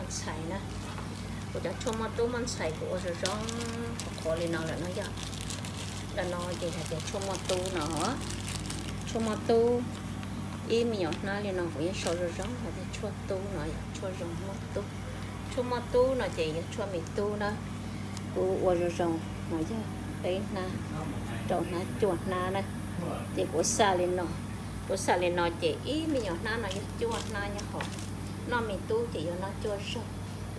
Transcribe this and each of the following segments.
ntxhais na. Kuv cov tshuaj muaj tub muaj ntxhais kuv ua zoo zoo qhuav qhuav li no lawm no yog. Ntawm no ces hais tias tshuaj muaj tub no, tshuaj muaj tub, ib me nyuam hnab li no kuv yeej sau zoo zoo hais tias tshuaj tub no yog tshuaj zoo muaj tub. Tshuaj muaj tub no ces yog tshuaj me tub na. Kuv ua zoo zoo no yog peb hnab, rau hnab cuaj hnab na. Ces kuv xa li no, kuv xa li no ces ib me nyuam hnab no yog cuaj hnab nyob hauv. Noj me tub ces yuav noj cuaj zaug.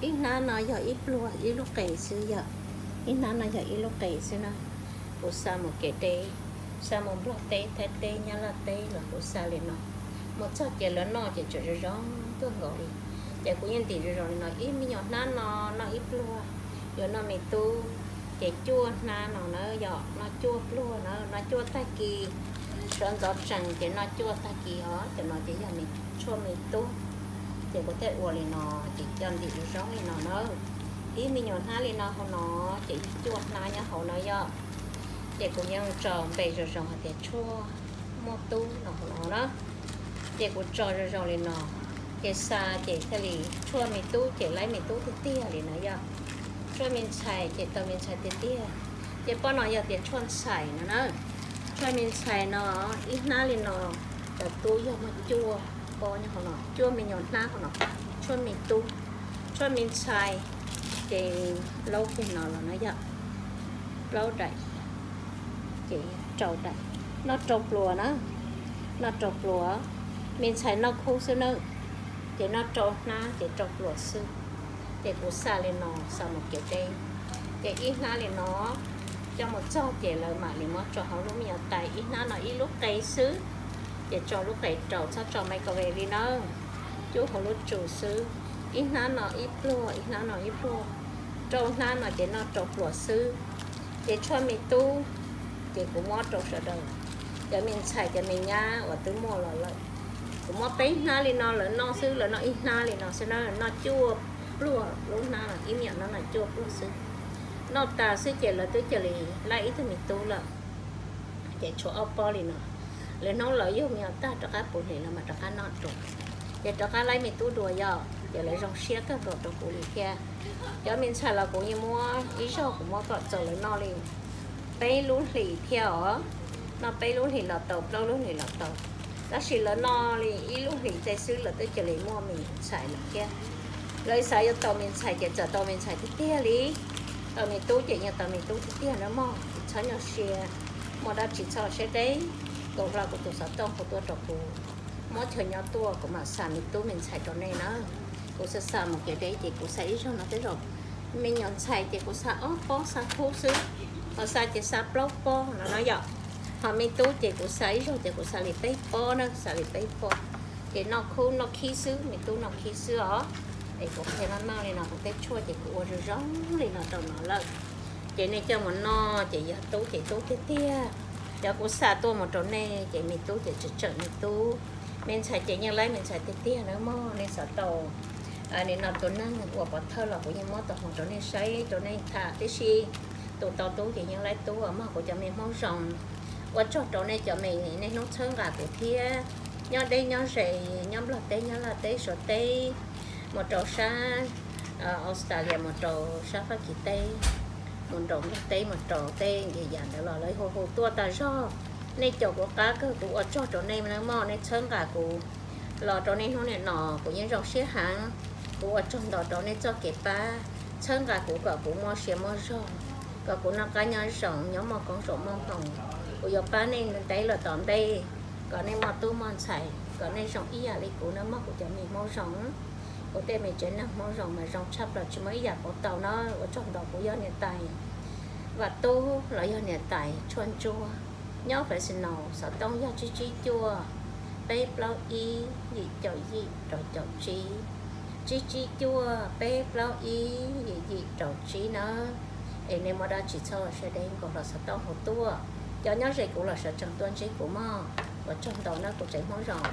Ib hnab no yog ib pluag ib lub qe xwb yom. Ib hnab no yog ib lub qe xwb na. Kuv xa mus kev deb, xa mus Nplog teb, Thaib teb, Nyab Laj teb los kuv xa li no. Mus txog ces lawv noj ces tseem zoo zoo kawg nkaus li. Ces kuv yeej ntim zoo zoo li no, ib me nyuam hnab no noj ib pluag, yuav noj me tub, ces cuaj hnab no na yog noj cuaj pluag na, noj cuaj tag kis. Sawv ntxov tsees ces noj cuaj tag kis os, cov no ces yog tshuaj me tub. Ces kuv thiaj ua li no, ces coj ntim zoo zoo li no na. Ib me nyuam hnab li no hauv no, ces yog cuaj hnab nyob hauv no yog. Ces kuv yeej tso npe zoo zoo hais tias tshuaj muaj tub no hauv no na. Ces kuv tso zoo zoo li no, ces xa ces thiaj li tshuaj me tub ces laib me tub tiag tiag li no yog. Tshuaj me ntxhais ces tau me ntxhais tiag tiag. Ces pob no yog tias tshuaj ntxhais no na. Tshuaj me ntxhais no, ib hnab li no, cov tub yog muaj cuaj pob nyob hauv no, cuaj me nyuam hnab hauv no. Tshuaj me tub, tshuaj me ntxhais, ces plaub kiag no los no yog plaub daim, ces rau daim, noj rau pluas na, noj rau pluas. Me ntxhais noj khub xwb na, ces noj rau hnab ces rau pluas xwb. Ces kuv xa li no, xa mus kev deb, ces ib hnab li no, coj mus txog ces lawv mam li muab tso hauv lub me nyuam tais, ib hnab no ib lub qe xwb. Ces tso lub qe rau, txhob tso microwave li na, cub hauv lub tsu xwb. Ib hnab no ib pluag, ib hnab no ib pluag, rau hnab no ces noj rau pluas xwb. Ces tshuaj me tub, ces kuv muab rau sawv daws, cov me ntxhais cov me nyab uas twb muaj los lawm, kuv muab peb hnab li no lawv noj xwb, lawv noj ib hnab li no xwb na, noj cuaj pluag lub hnab no, ib me nyuam no noj cuaj pluag xwb. Noj tas xwb ces lawv twb cia li laib ib tug me tub lawm. Ces tshuav ob pob li no, lwm hnub lawv yug me nyuam tag rov qab puv hlis lawv mam rov qab noj dua. Ces rov qab laib me tub dua yog ces lawv zoo siab kawg nkaus rau kuv li thiab. Cov me ntxhais los kuv yeej muab ib zaug kuv muab kom txaus lawv noj li peb lub hlis thiab os. Noj peb lub hlis los tau, plaub lub hlis los tau. Tab sis lawv noj li ib lub hlis tej xwb lawv twb cia li muaj me ntxhais lawm thiab. Lawv xav yuav tau me ntxhais ces txawm tau me ntxhais tiag tiag li. Tau me tub ces yeej tau me tub tiag tiag na mog, tsis txhob nyuaj siab. Muaj dab tsi txhob siab deb, nkaus hlo kuv tus xov tooj hu tuaj rau kuv, muab chaw nyob tuaj kuv mam xa me tub me ntxhais rau nej na. Kuv xa xa mus kev deb ces kuv xa ib zaug no tej zaum. Me nyuam ntxhais ces kuv xa ob pob, xa khub xwb, ho xa ces xa plaub pob no no yom. Ho me tub ces kuv xa ib zaug ces kuv xa li peb pob na, xa li peb pob. Ces noj khub noj khib xwb, me tub noj khib xwb os. Es kuv qhia maj maj li no, kuv tej tshuaj ces kuv ua zoo zoo li no rau no lawm. Ces nej coj mus noj ces yog tub ces tub tiag tiag. Cov kuv xa tuaj mus rau nej ces me tub ces tseem tseem me tub, me ntxhais ces yeej laib me ntxhais tiag tiag na mog. Nej xav tau li no tus neeg uas pov thawj los kuv yeej muab tau mus rau nej saib rau nej tham tib si. Tus tau tub ces yeej laib tub mog, kuv cov me Hmoob zoo. Ua tsaug rau nej cov me niaj hnub txhawb nqa kuv thiab, nyob deb nyob ze, nyob Nplog teb, nyob Laj teb, Suav teb, mus rau sab Australia, mus rau sab Fab Kis teb, mus rau Nplog teb, mus rau teb Nkias Yas ntawd los lawv hu hu tuaj tas zog. Nej caum kuv qab kawg, kuv ua tsaug rau nej mog, nej txhawb nqa kuv los rau niaj hnub niaj no kuv yeej zoo siab heev. Kuv ua tsaug ntau rau nej txoj kev pab txhawb nqa kuv kom kuv muaj sia muaj zog, kom kuv noj qab nyob zoo, nyob muaj koob zoo muaj hmoov. Kuv yuav pab nej ntev los tom ntej, kom nej muaj tub muaj ntxhais, kom nej zoo ib yam li kuv na mog, kuv cov me Hmoob zoo. Kuv tej me tsev neeg Hmoob zoo mas zoo tshaj plaws, tsis muaj ib yam pauv tau na. Ua tsaug ntau. Kuv yog niam tais Vam Tub los yog niam tais Tshuaj Ntsuag, nyob Fresno, xov tooj yog tsib tsib cuaj, peb plaub ib, yim caum yim rau caum tsib, tsib tsib cuaj, peb plaub ib, yim yim rau tsib nawb. Es nej muaj dab tsi txhob ua siab deb, nkaus hlo xov tooj hu tuaj. Cov nyob ze kuv los sawv tsees tuaj ntsib kuv mog. Ua tsaug ntau na kuv tsev Hmoob zoo.